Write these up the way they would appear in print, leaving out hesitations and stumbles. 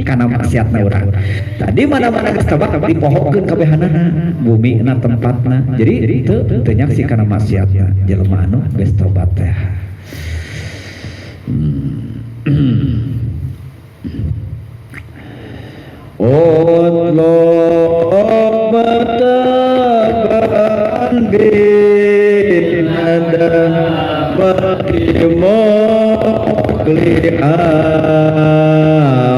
Kana maksiatna urang tadi mana-mana geus tobat dipohokeun kabehanana bumi na tempatna jadi teu teu nyaksi kana maksiatna jelema anu geus tobat teh. Utlub mataban bin nadamati muqli'a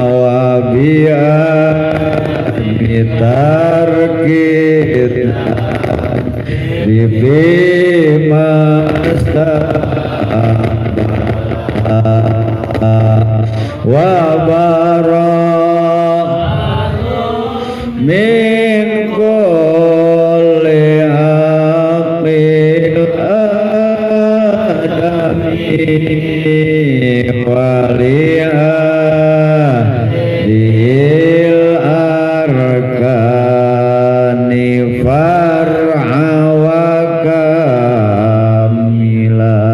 wa bi'ami tarkid bima wa bara min kulli aqil adami wali ahdil arkani far'a wa kamila.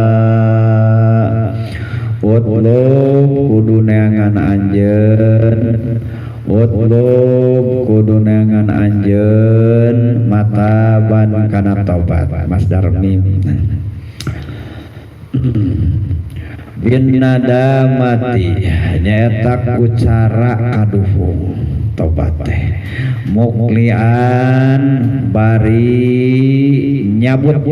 Utlub kudu neangan anjeun, utlub kudu neangan anjeun mataban kana tobat masdar mim bin nadamati nyaeta ku cara kaduhung tobat teh muklian bari nyabut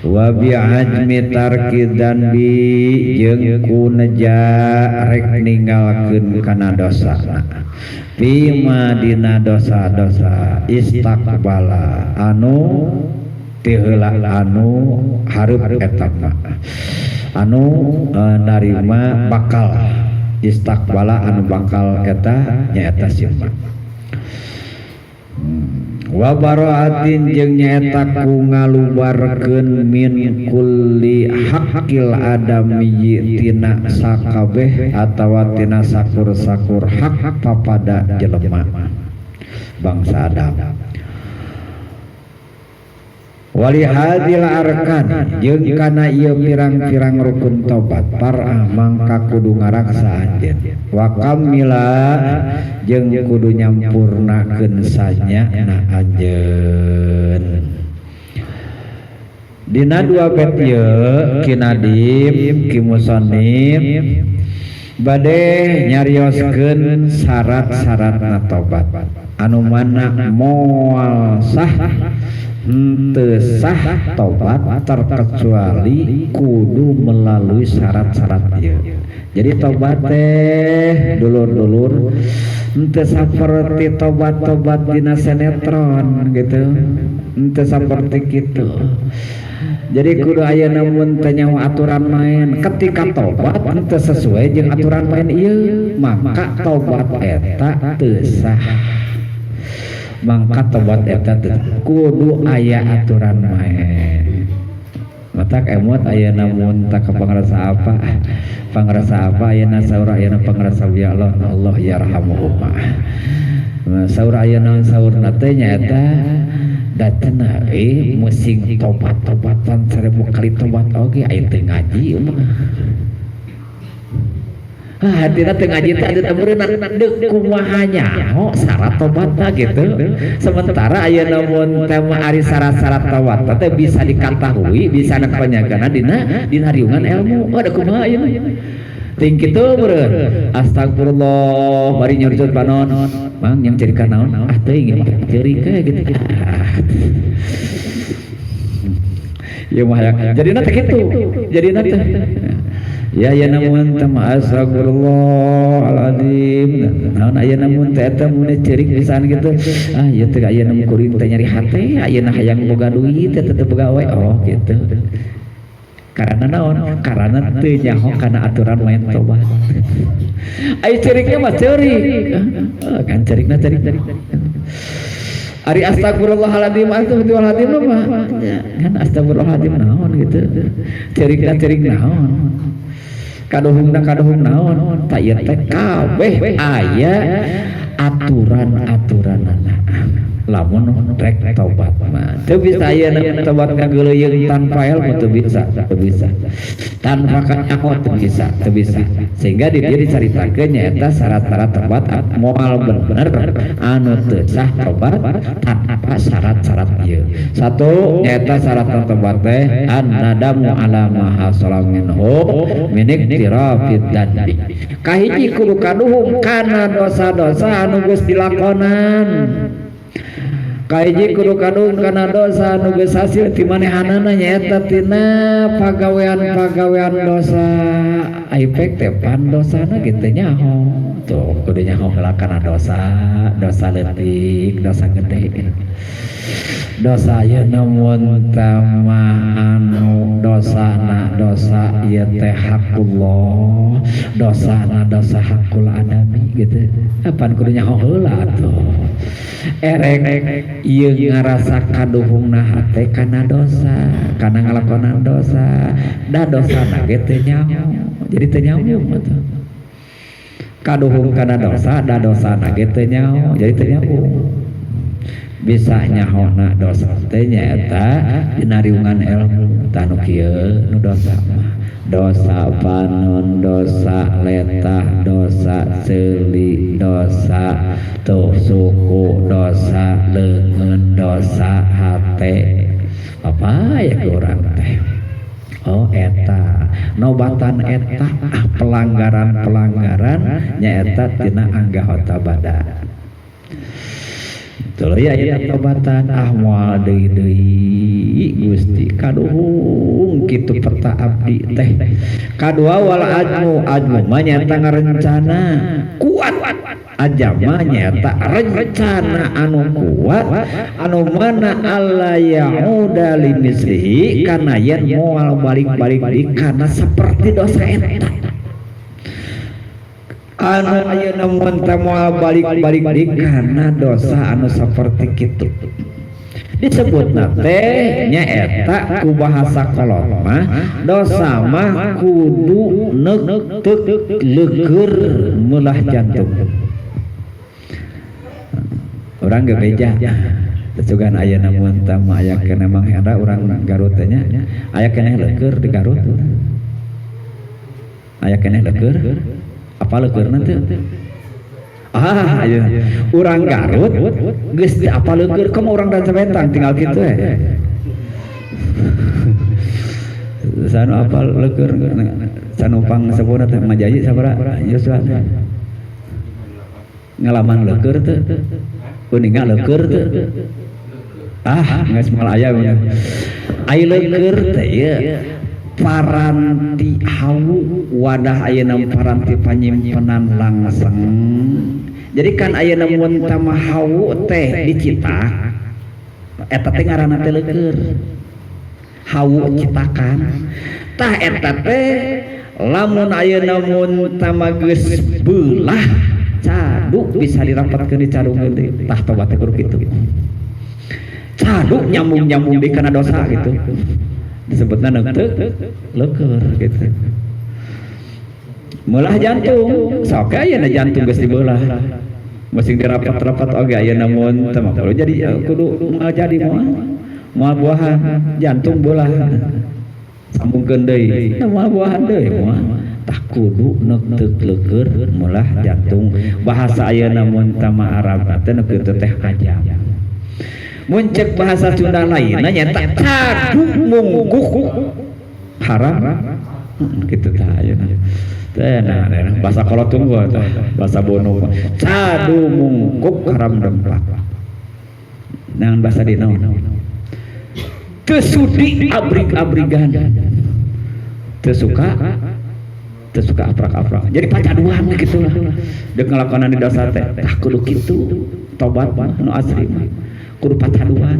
wa bi azmi tarki dzanbi jeung ku neja rek ninggalkeun kana dosa fima dina dosa-dosa istaqbala anu ti heula anu hareup eta mah anu narima bakal istaqbala anu bakal eta nyaeta sima wa baraatin jeung nyaeta ku ngalubarkeun min kulli haqqil adamiyyi tina sakabeh atawa tina sakur-sakur hak papada jelema bangsa Adam wali hadil arkan jeung kana ieu pirang-pirang rukun tobat parah mangka kudu ngaraksa anjeun wa kamila jeung kudu nyampurnakeun sanya na anjeun. Dina dua bait ieu Ki Nadim Ki Musonif bade nyarioskeun syarat-syaratna tobat anu mana moal sah henteu sah tobat terkecuali kudu melalui syarat-syarat ieu. Jadi tobat teh dulur-dulur henteu saperti tobat-tobat dina sinetron gitu, henteu saperti kitu. Jadi kudu aya namun teu nyaho aturan main. Ketika tobat henteu sesuai jeung aturan main ieu, maka tobat eta teu sah. Mangka tobat eta teu kudu aya aturan main. Matak emot aya namun tak pangrasa apa? Pangrasa apa ayeuna saur ayeuna pangrasa ya Allah, Allah yarhamuhuma. Saur ayeuna saurna teh nyaeta datena musing tobat-tobatan 1000 kali tobat oge aya teu ngaji mah. Ah hatina teu ngaji teh anu meureunna deuk kumaha nyaho syarat tobatna gitu. Sementara ayeuna mun teh mah ari syarat-syarat tobat teh bisa dikatahui, bisa dipanyagana dina riungan ilmu. Oh da kumaha ayeuna? Ting kitu meureun. Astagfirullah bari nyurcut panon. Mang yang cerika naon? Ah teuing mah ceurik we gitu. Ieu mah jadina teh kitu. Jadina teh ya ya namun teh astagfirullahaladzim naon aya namun teh eta mun ceurik pisan gitu. Ah ieu teh aya namun kuring teh nyari hate ayeuna hayang boga duit teh teu boga we. Oh gitu. Karena naon? Karena teu nyaho kana aturan main tobat. Ai ceuriknya mah ceurik. Kan ceurikna ceurik. Ari astagfirullahaladzim astagfirullahaladzim mah kan astagfirullahaladzim naon gitu. Ceurikna ceurik naon? Kaduhungna kaduhung naon? Ta ieu teh kabeh aya aturan-aturanana. Lamun rek tobat mah teu bisa ayeuna tobat ngageuleuyeung tanpa ilmu, teu bisa, teu bisa. Tanpa kanyaho teu bisa, teu bisa. Sehingga di dieu dicaritakeun nyaeta syarat-syarat tobat, moal bener anu teu sah tobat tanpa syarat-syarat ieu. Satu, nyaeta syarat tobat teh an nadamu ala ma hasala minhu min iqtirafid dzanbi. Kahiji, kudu kaduhung kana dosa-dosa anu geus dilakonan. Kahiji, kudu kaduhung kana dosa anu geus hasil ti manehanana, nyaeta tina pagawean-pagawean dosa. Ai pek teh pan dosana gitu nyaho tuh, kudu nyaho heula kana dosa, dosa leutik, dosa gede. Dosa ayeuna mun mah anu dosana dosa ieu teh hakullah, dosana dosa hakul adami gitu, apan kudu nyaho heula atuh. Erek ieu ngarasa kaduhungna hate kana dosa, kana ngalakonan dosa, da dosana ge teu nyaho, jadi teu nyambung atuh. Kaduhung kana dosa, da dosana ge teu nyaho, jadi teu nyambung. Bisa nyahona dosa teh nyaeta dina riungan ilmu. Tah, nu kieu nu dosa mah dosa panon, dosa letah, dosa ceuli, dosa tuh suku, dosa leungeun, dosa hate apa ya ke urang teh. Oh, eta nobatan eta ah, pelanggaran-pelanggaran nyaeta tina anggota badan. Betul ya, ya tobatan ah moal deui deui Gusti, kaduhung kitu peta abdi teh. Kadua, wal azmu. Azmu mah nyaeta ngarencana kuat. Azama nyaeta rencana anu kuat, anu mana alla ya'uda limislihi, kana yen moal balik-balik deui kana seperti dosa eta. Anu ayeuna mun teh moal balik-balik deui kana dosa anu saperti kitu disebutna teh nyaeta ku bahasa kolot mah dosa mah kudu neukteup leukeur, meulah jantung. Urang ge beja. Sugan ayeuna mun teh mah aya keneh Mang Hendra urang Garut teh nya, aya keneh leukeur di Garut? Aya keneh leukeur? Apa leukeurna teu? Ah, ayo urang Garut geus teu apa leukeur. Komo urang Rancabentang tinggal kitu eh. Sanu apa leukeur? Sanu pang sepuhna teh Majayi sabaraha yuswa? Ngalaman leukeur teu? Uninga leukeur teu? Ah, geus moal aya. Ai leukeur teh ieu paranti hawu, wadah ayeuna paranti panyimpenan langseng. Jadi kan ayeuna mun tama hawu teh dicitak, eta teh ngaranna teh leukeur, hawu citakan. Tah, eta teh lamun ayeuna mun tama geus beulah cadu bisa dirapatkeun, dicadungkeun deui. Tah, tobat teh kudu kitu, cadu nyambung-nyambung deui kana dosa gitu, disebutna neukteup leukeur gitu, meulah jantung. Sok ayeuna jantung geus dibelah masing dirapat-rapat oge ayeuna mun teh mah kudu jadi, kudu moal jadi, moal moal buahan. Jantung belah sambungkeun deui, moal buahan deui, moal. Tah, kudu neukteup leukeur, meulah jantung. Bahasa ayeuna mun tama Arab teh nu kitu teh ajam. Mun cek bahasa Sunda lainna nyaeta cadu mungkuk haram gitu. Tah, ayeuna teh nah, bahasa kolot tunggu tah, bahasa bono cadu mungkuk haram dempak. Nah, bahasa dina teu sudi abrig-abrigan, teu suka, teu suka aprak-aprak, jadi pacaduan gitu lah dek ngalakonan di dosa teh. Tah, kudu kitu tobat mah nu asli mah kudu pacaduan.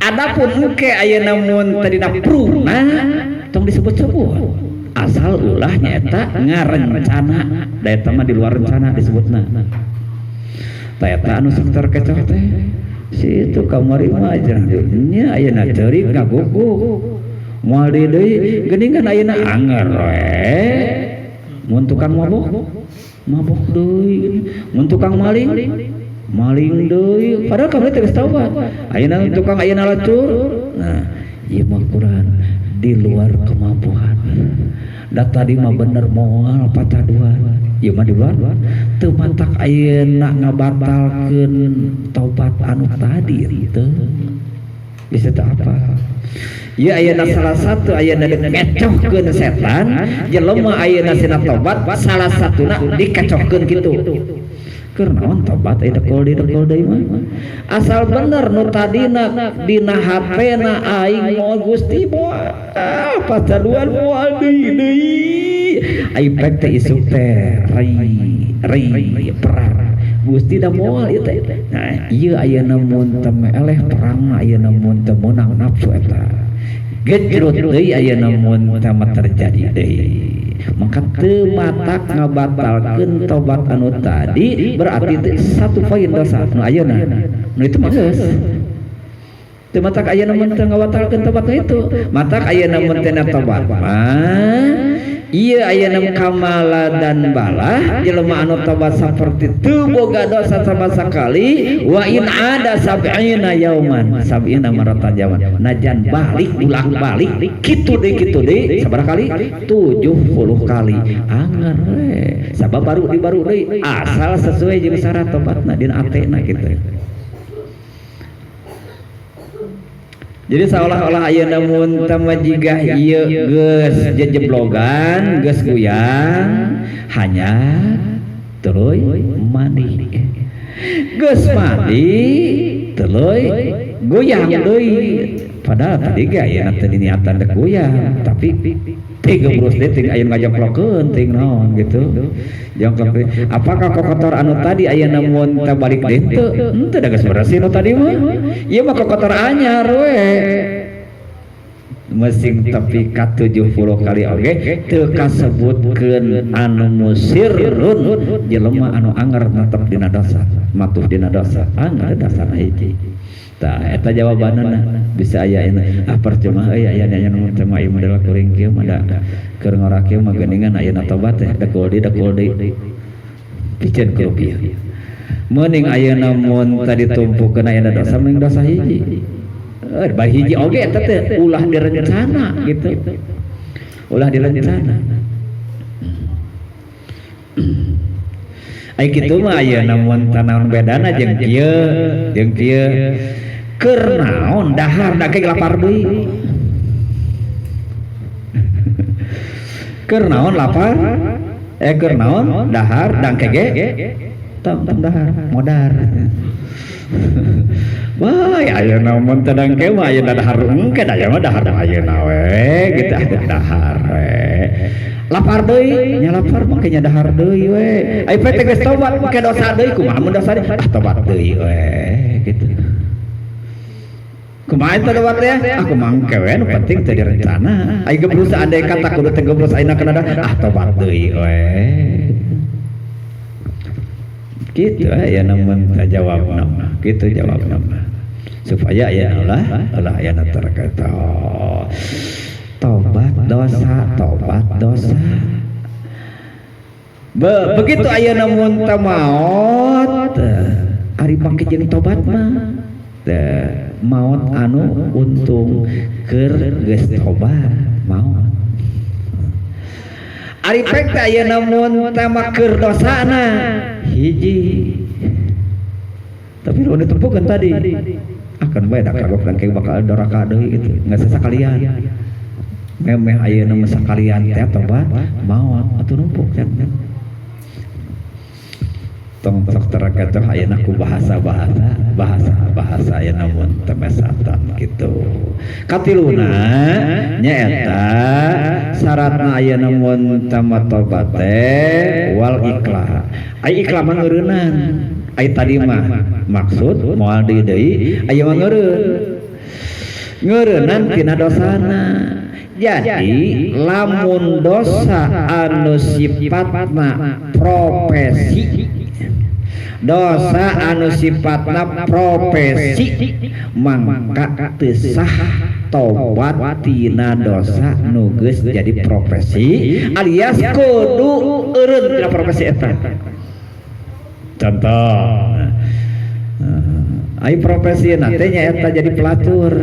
Adapun engke ayeuna mun tadina pruna tong disebut-sebut, asal ulah nyaeta ngarencana, da eta mah di luar rencana disebutna. Tah, eta anu sok terkecoh teh si itu kamari mah nya ayeuna ceurik ngaguguk moal deui deui geuningan. Ayeuna anger we, mun tukang mabok, mabok deui, mun tukang maling. Maling deui padahal kamari teh geus taubat. Ayeuna tukang ayeuna lacur. Nah, ieu mah Quran di luar kemampuan. Da tadi mah bener moal pataduan. Ieu mah di luar teu matak ayeuna ngabatalkeun taubat anu tadi teu. Bisa teu apa? Ieu ayeuna salah satu ayeuna dikecohkeun setan, jelema ayeuna sina tobat salah satuna dikecohkeun kitu. Keur naon tobat aya dekol deui mah. Asal bener nu tadina dina hatena aing moal Gusti moal pataduan moal deui deui. Ai pek teh isuk teh ri perang. Gusti da moal ieu teh. Nah, ieu ayeuna mun teu eleh perang ayeuna mun teu meunang nafsu eta. Gejrut deui ayeuna mun teu terjadi deui. Maka teu matak ngabatalkeun tobat anu tadi berarti teh satu poin dosa nu ayeuna. Nu itu mah geus. Teu matak ayeuna mun teu ngabatalkeun tobat itu. Matak ayeuna mun teu tobat mah ieu ayeuna kamala dan balah jelema anu tobat saperti teu boga dosa sama sekali wa in ada sab'ina yauman sab'ina maratan jaman najan balik ulang balik kitu deui sabaraha kali 70 kali anger we sabab baru di baru deui asal sesuai jeung syarat tobatna dina atena kitu. Jadi seolah-olah ayeuna mun teu mah jiga ieu geus jejeblogan, geus guyang, hanya tuluy mandi. Geus mandi tuluy goyang deui. Padahal tadi ge ayeuna teh diniatan teh goyang, tapi tiga brus deui ting ayeuna ngajongklokeun ting naon gitu. Jongklok deui. Apakah kokotor anu tadi ayeuna mun teu balik deui teu? Henteu da geus beresih nu tadi mah. Ieu mah kokotor anyar we. Mesing tepi ka 70 kali oge teu kasebutkeun anu musirrun jelema anu anger netep dina dosa, matuh dina dosa, anger dasarna hiji. Tah eta jawabanna bisa aya ayeuna ah percuma euy aya nya nu teh mah ieu model kuring kieu mah da keur ngora kieu mah geuningan ayeuna tobat teh dekul deui piceun ku rupiah. Meuning ayeuna mun tadi tumpukeun ayeuna dosa meuning dosa hiji. Bari hiji oge eta teh ulah direncana gitu. Ulah direncana. Ai kitu mah ayeuna mun tanaon bedana jeung kieu keur naon dahar da ke lapar deui. Keur naon lapar? Keur naon dahar dangke ge tong dahar modar. Wah, ayeuna mun teu dangke mah ayeuna dahar engke da aya mah dahar ayeuna we gitu dahar we. Lapar deui, nya lapar mah nya dahar deui we. Ai teh geus tobat ke dosa deui kumaha mun dosa deui? Ah tobat deui we gitu. Kumaha eta tobat teh? Ah kumaha engke we nu penting teu direncana. Ai gebrus andai kata kudu teh gebrus ayeuna kana ah tobat deui we. Gitu ya namun jawab nama, gitu jawab nama. Supaya ya Allah ya terkata tobat dosa, tobat dosa. Begitu aya namun teu maot, ari make jeung tobat mah maot anu untung keur geus tobat maot. Ari pek teh aya namun teh mah keur dosana hiji. Tapi lu ditempukeun tadi. Akan bae da kagok dan bakal doraka deui gitu. Enggak sesakalian. Memeh ayeuna mah sakalian teh tobat maot atuh numpuk kan. Tong tok terkatuh ayeuna ku bahasa-bahasa, bahasa-bahasa ayeuna mun teu mesatan kitu. Katiluna nyaeta syaratna ayeuna mun teu tobat teh wal iklah. Ai iklah mah ngeureunnan. Ai tadi mah maksud moal deui deui aya mah ngeureun. Ngeureunnan tina dosana. Jadi lamun dosa anu sifatna profesi, dosa anu sifatna profesi mangka teu sah tobat tina dosa nu geus jadi profesi alias kudu eureun tina profesi eta. Contoh, Ai profesi teh nyaeta jadi pelacur.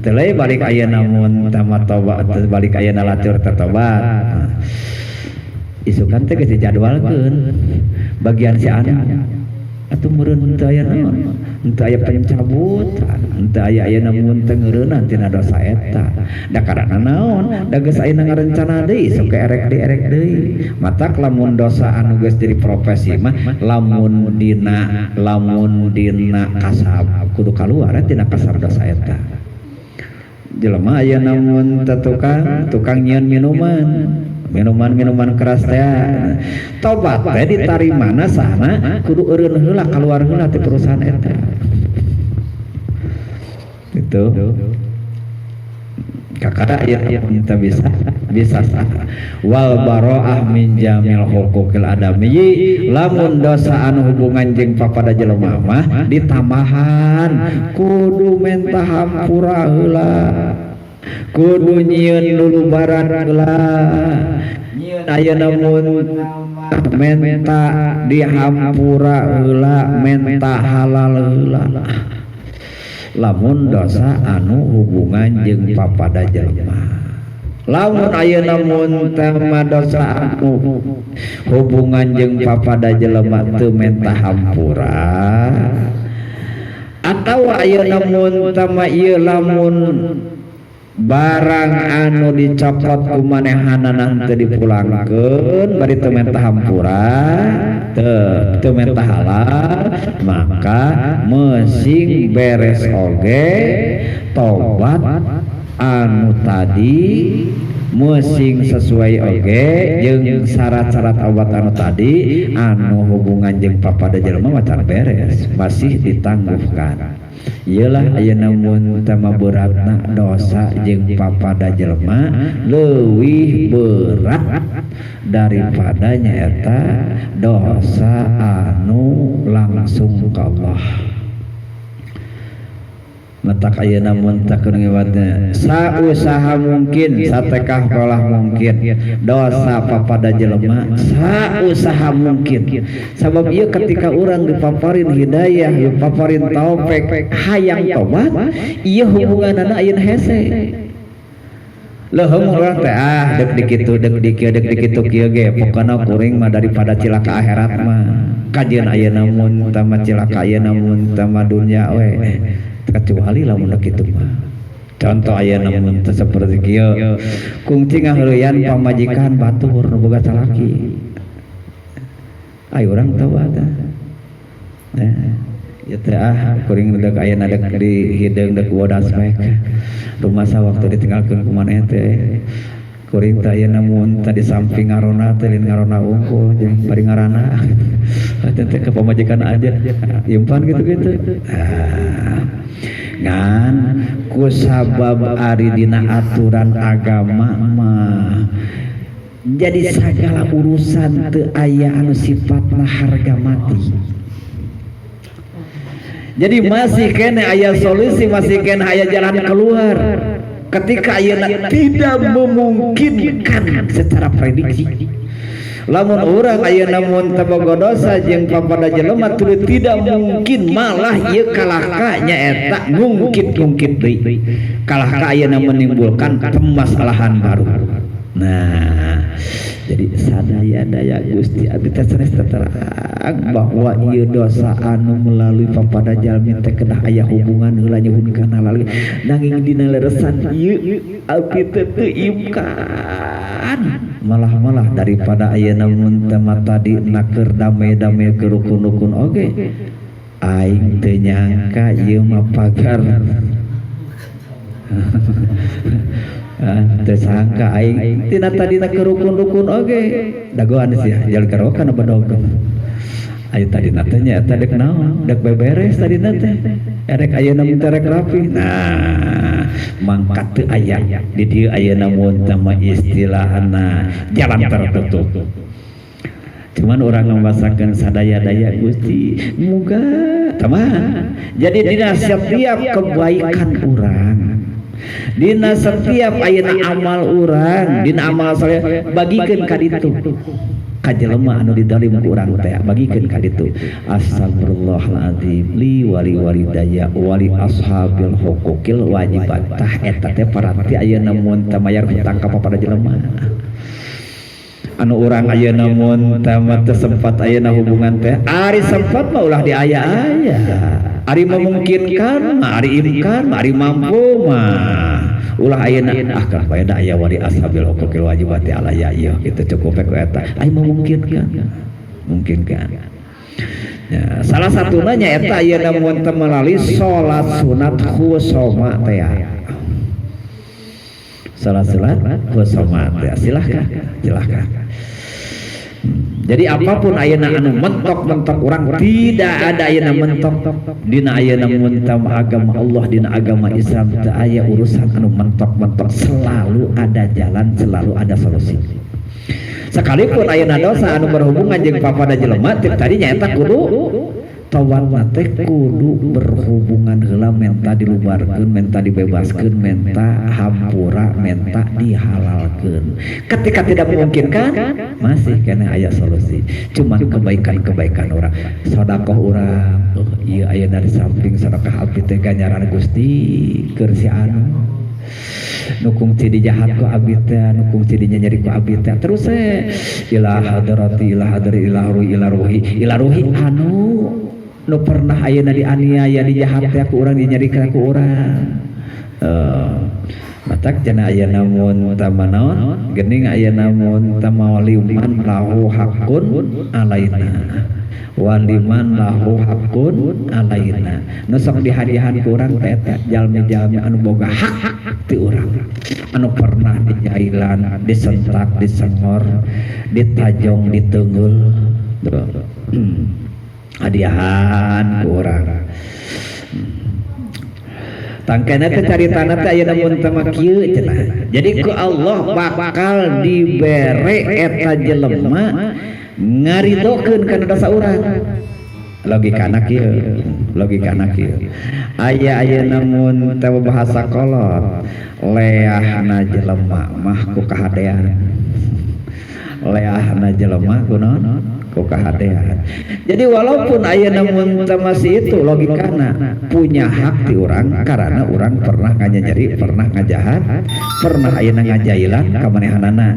Teu balik ayeuna mun tamat tobat, balik ayeuna lacur teh tobat. Isukan teh geus dijadwalkeun bagian si anu. Atuh meureun teu aya naon, henteu aya pencabutan, henteu aya ayeuna mun teu ngeureunnan tina dosa eta. Da karana naon? Da geus ayeuna ngarencana deui sok erek deui, erek deui. Matak lamun dosa anu geus jadi profesi mah lamun dina kasab kudu kaluar tina kasab dosa eta. Jelema ayeuna mun teh tukang tukang nyieun minuman, minuman-minuman keras teh, tobat teh ditarimana sana kudu eureun heula, keluar heula ti perusahaan eta. Itu kakak ya kita bisa bisa wal baroah min jamil huquqil adami. Lamun dosa anu hubungan jeung papada jelema mah ditambahan kudu menta hampura heula, kudu nyieun lulubaran heula. Ayeuna mun menta dihampura heula, menta halal heula lamun dosa anu hubungan jeung papada jelema. Lamun ayeuna mun teh dosa anu hubungan jeung papada jelema teu menta hampura, atau ayeuna mun teh ieu, lamun barang anu dicopot ku manehanana teu dipulangkeun, bari teu menta hampura, teu teu menta halal, maka mesing beres oge tobat anu tadi, mesing sesuai oge jeung syarat-syarat obat anu tadi, anu hubungan jeung papada jelema macan beres, masih ditangguhkan. Iyalah, ayeuna mun teh beratna dosa jeung papada jelema leuwih berat daripada nyaeta dosa anu langsung ka Allah. Matak ayeuna mun teh keur ngewatna sausaha mungkin, satekah polah mungkin, dosa papada jelema sausaha mungkin, sabab ieu ketika urang dipaparin hidayah, dipaparin taufik, hayang tobat, ieu hubunganana ayeuna hese. Leuheung urang teh, ah, dek dikitu, dek dikieu, dek dikitu kieu ge, pokona kuring mah daripada cilaka akhirat mah kajian ayeuna mun teh mah cilaka ayeuna mun teh mah dunya we. Kecuali lamun kitu mah, contoh ayeuna mun teh seperti kieu, kungci ngaheureyan pamajikan batur nu boga salaki, ayo urang tobat teh ya teh, ah, kuring dek ayeuna dek di hideung, dek bodas bae rumasa waktu ditinggalkeun ku maneh teh. Kuring teh ayeuna mun teh di samping ngarona teh lain ngarona unggul jeung bari ngarana teh ke pamajikan aja impan gitu-gitu. Ah, ngan kusabab ari dina aturan agama mah jadi segala urusan teu aya anu sifatna harga mati. Jadi masih kene aya solusi, masih kene aya jalan keluar ketika ayeuna tidak memungkinkan secara prediksi. Lamun urang ayeuna mun teu boga dosa jeung papada jelema tuluy tidak mungkin, malah ieu kalahka nyaeta ngungkit-ngungkit deui, kalahka ayeuna menimbulkan permasalahan baru. Nah, jadi sadaya-daya Gusti, abdi teh sanes terang bahwa ieu dosa anu melalui papada jalmi teh kedah aya hubungan heula nyuhunkeun halal, nanging dina leresan ieu abdi teh teu imkan. Malah-malah daripada ayeuna mun teh mah tadi naker damai-damai ke rukun-rukun oge, aing teu nyangka ieu mah pagar. Ah, teu sangka aing tina tadina ke rukun-rukun oge dagoan sih jalan karokan bedog. Ayo tadi teh nya eta dek naon, dek beberes tadi teh, erek ayeuna mun teh rek rapi. Nah, mangkat teu aya di dieu ayeuna mun teh mah istilahna jalan tertutup. Cuman orang membasakan sadaya-daya Gusti muga teman. Jadi dina setiap kebaikan urang, dina setiap ayeuna amal urang, dina amal soleh, bagikeun ka ditu. Ka jelema anu didalim ku urang teh, bagikeun ka ditu. Astagfirullahaladzim li wali walidayya wali ashabil huquqil wajibat. Tah, eta teh paranti ayeuna mun teu mayar hutang ka pada jelema anu urang ayeuna mun teu teu sempat ayeuna hubungan teh. Ari sempat mah ulah diaya-aya, ari memungkinkan mah, ari imkan mah, ari mampu mah ulah ayeuna. Ah, kan bae da aya wali ashabil huquqil wajibati alayya ieu gitu, cukup ku eta ari memungkinkan, mungkinkan. Ya, salah satunya nyaeta ayeuna mun teu melalui salat sunat khusoma teh ya. Salat sunat khusoma teh silahkan, silahkan. Jadi apapun ayeuna anu mentok-mentok urang, tidak ada ayeuna mentok dina ayeuna mun agama Allah, dina agama Islam teu aya urusan anu mentok-mentok, selalu ada jalan, selalu ada solusi. Sekalipun ayeuna dosa anu berhubungan jeung papada jelema teu tadi, nyaeta kudu tobat teh kudu berhubungan heula menta dilubarkeun, menta dibebaskeun, menta hampura, menta dihalalkeun. Ketika tidak memungkinkan, masih kena aya solusi. Cuman kebaikan-kebaikan orang, sedekah urang, oh iya, aya dari samping sedekah abdi teh ganjaran Gusti keur si anu nu kungsi dijahat ku abdi teh, nu kungsi dinyanyeri ku abdi teh. Terus ila hadrati, ila hadri, ila ruhi, ila ruhi, ila ruhi anu nu pernah ayeuna dianiaya, dijahat teh ku urang, dinyeri ku urang. Matak cenah ayeuna mun tama naon geuning, ayeuna mun tama waliman lahu hakun alaina, waliman lahu hakun alaina. Nu sok dihadiahan ku urang teh eta jalmi-jalmi anu boga hak ti urang, anu pernah dijailan, disentak, disengor, ditajong, diteungeul. Tuh. Hadiahan ku urang. Tangkana teh caritana teh ayeuna mun teh mah kieu cenah. Jadi ku Allah bakal dibere eta jelema ngaridokeun kana dosa urang. Logikana kieu, logikana kieu. Aya ayeuna mun teh bahasa kolot, leahna jelema mah ku kahadean. Leahna jelema ku naon? Ku kahadean. Jadi walaupun ayeuna mun teh masih itu logikana punya hak ti urang karena urang pernah nganyeri, pernah ngajahat, pernah ayeuna ngajailan ka manehanana.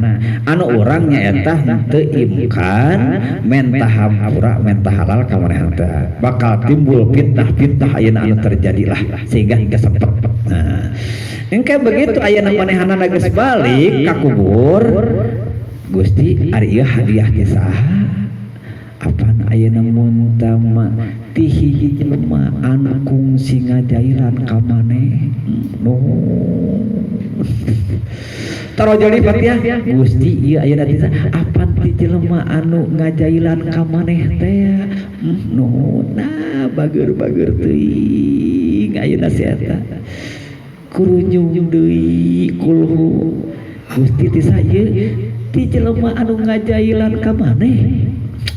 Anu urang nyaeta teu imkan menta hampura, menta halal ka manehanana teh. Bakal timbul fitnah-fitnah ayeuna anu terjadi lah sehingga kesempet. Nah, engke begitu ayeuna manehanana geus balik ka kubur, Gusti, ari ieu hadiah ti saha? Apan ayeuna mun tama ti hiji jelema anu kungsi ngajailan ka maneh nu tarojoli ya. Gusti, ieu ayeuna ti saha? Apan ti jelema anu ngajailan ka maneh teh. Nuhun. Nah, bager-bager teuing ayeuna si eta kurunyung deui kulhu. Gusti, ti saha ieu? Ti jelema anu ngajailan ka maneh.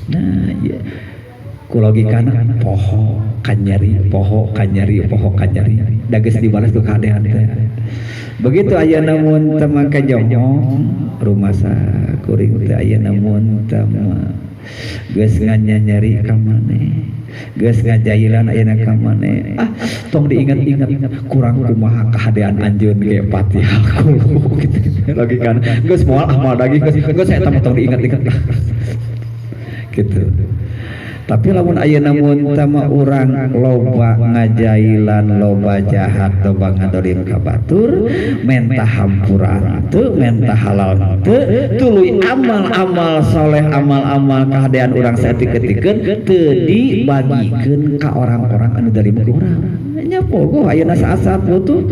Nah, ieu ku logikana poho kanyeri, poho kanyeri, poho kanyeri, da geus dibalas ku kahadean teh. Begitu ayeuna mun teu make jomong rumasa kuring teh ayeuna mun teu mah geus nganyanyeri ka maneh, geus ngajailan ayeuna ka maneh. Ah, tong diingat-ingat, kurang kumaha kahadean anjeun ge Fatihah kulhu gitu. Logikana geus moal, ah, moal daging, geus geus eta mah tong diingat-ingat gitu. Tapi lamun ayeuna mun tama urang loba ngajailan, loba jahat, loba ngadolim ka batur, menta hampura teu, menta halal teu, tuluy amal-amal soleh, amal-amal kahadean urang saeutik-eutikeun teu dibagikeun ka orang-orang anu zalim ka urang. Nya pogo ayeuna saat-saat butuh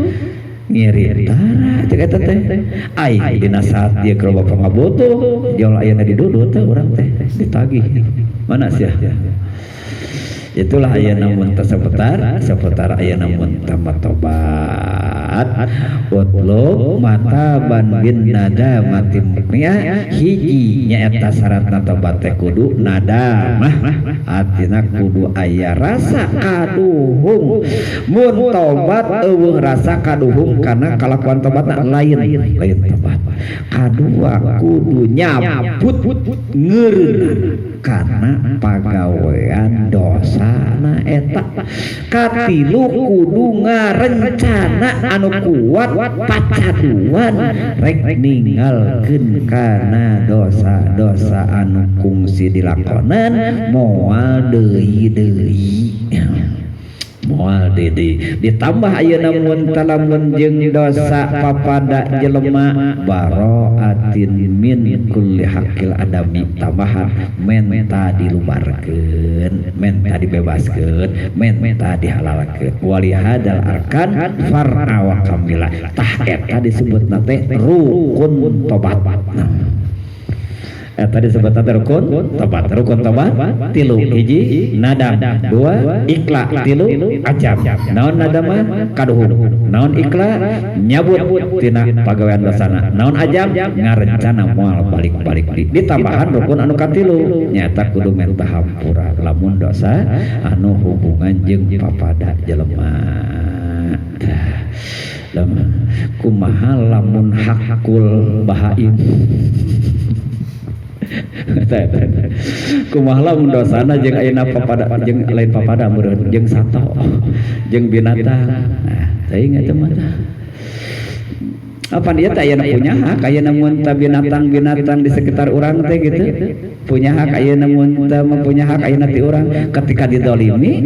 ngirit tara cek eta teh. Ai dina saat dia ke loba pangabutuh jol ayeuna didudut teh urang teh ditagih mana sih. Itulah ayeuna mun teh seputar seputar ayeuna mun tambah tobat. tobat utlub mataban bin nadamati mukniah hiji nyaeta syaratna tobat teh kudu nadamah artina kudu aya rasa kaduhung mun tobat eueuh rasa kaduhung kana kalakuan tobatna lain lain tobat kadua kudu nyabut ngeureunana kana pagawean dosana eta katilu kudu ngarencana anu kuat pacaduan rek ninggalkeun kana dosa-dosa anu kungsi dilakonan moal deui deui moal deui ditambah ayeuna mun talamun jeung dosa papada jelema baraatin min kulli haqqil adami tambahan menta dilubarkeun menta dibebaskeun menta dihalalkeun wali hadal arkan far'a wa kamila tah eta disebutna teh rukun tobat. Eta disebutna teh rukun tobat. Rukun tobat tilu hiji nadam dua ikla tilu ajam. Naon nadam mah kaduhung, naon ikla nyabut tina pagawean dosana, naon ajam ngarencana moal balik-balik deui. Ditambahan rukun anu katilu nyaeta kudu menta hampura lamun dosa anu hubungan jeung papada jelema. Kumaha lamun hakul bahaim kumaha lamun dosana jeung ayeuna papada jeung lain papada meureun jeung sato jeung binatang. Nah teuing eta mah apa dia teh ayeuna punya hak ayeuna mun ta binatang-binatang di sekitar urang teh gitu punya hak ayeuna mun teh punya hak ayeuna ti urang ketika didolimi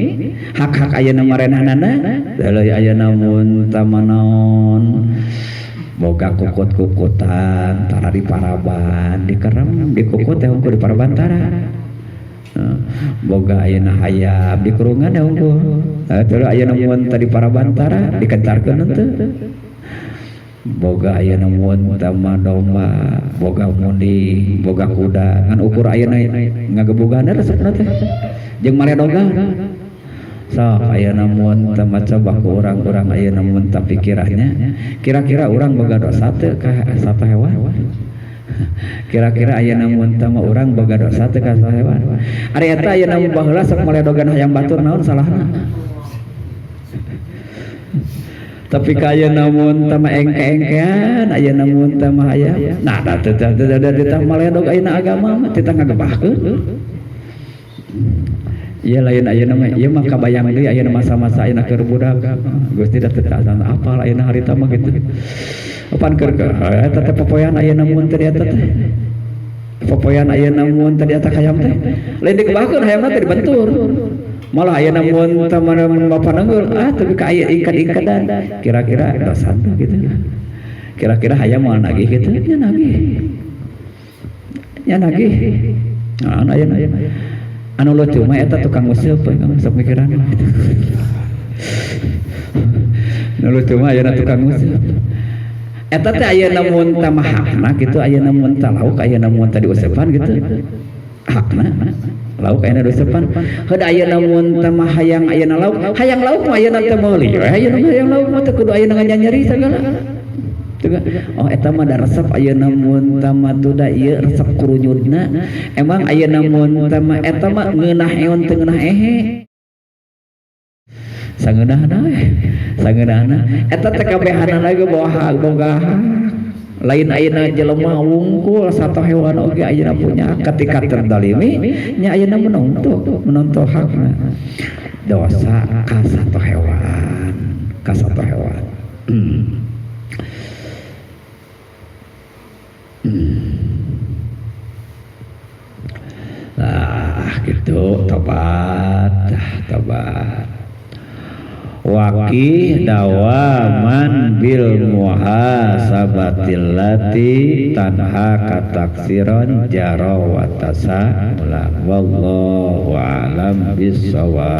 hak-hak ayeuna marenahnana deuleu ayeuna mun ta manaon boga kukut-kukutan tara di paraban dikerem di kukut teh hungkul di paraban tara boga ayeuna hayam di kurungan teh hungkul terus ayeuna mun teh di paraban tara dikencarkeun henteu boga ayeuna mun teh mah domba boga munding boga kuda ngan ukur ayeuna ngagebogan resepna teh jeung maledogan sok ayeuna mun teh maca baku urang-urang ayeuna mun teh pikirannya kira-kira urang boga dosa teu ka satu hewan kira-kira ayeuna mun teh mah urang boga dosa teu ka satu hewan ari eta ayeuna mun baheula sok maledogan hayang batur naon salahna tapi ka ayeuna mun teh mah engke-engkean ayeuna mun teh mah hayang nah da teu teu maledog ayeuna agama mah teu ngagebahkeun. Iya lain ayeuna mah ieu mah kabayang deui ayeuna masa-masa ayeuna keur budak Gusti da teu apal ayeuna harita mah kitu. Pan keur eta teh popoean ayeuna mun teh eta teh. Popoean ayeuna mun teh eta hayam teh. Lain digebahkeun hayamna teh dibentur. Malah ayeuna mun teh bapa nenggul ah tapi ka aya ingkat-ingkatan kira-kira dosa teh gitu. Kira-kira hayam moal nagih kitu nya nagih. Nya nagih. Nah ayeuna anu lucu mah eta tukang useup sok mikiran. Anu lucu mah ayeuna tukang useup. Eta teh ayeuna mun teh mah hakna kitu ayeuna mun teh lauk ayeuna mun teh diuseupan gitu. Hakna lauk ayeuna diuseupan. Heuh ayeuna mun teh mah hayang ayeuna lauk, hayang lauk mah ayeuna teh meuli we ayeuna hayang lauk mah teh kudu ayeuna nganyanyeri sagala. Oh eta mah da resep ayeuna mun teh mah tuh da ieu resep kurunyudna. Emang ayeuna mun teh mah eta mah ngeunah eon teu ngeunah ehe. Sangeunahna we. Sangeunahna eta teh kabehanana ge boga boga hak. Lain ayeuna jelema wungkul sato hewan oge ayeuna punya hak ketika terdolimi nya ayeuna menuntut menuntut hakna. Dosa ka sato hewan, ka sato hewan. Nah gitu tobat tobat waqih dawaman bil muhasabatil lati tanha kataksiran jarawatasa wallahu a'lam bissawab.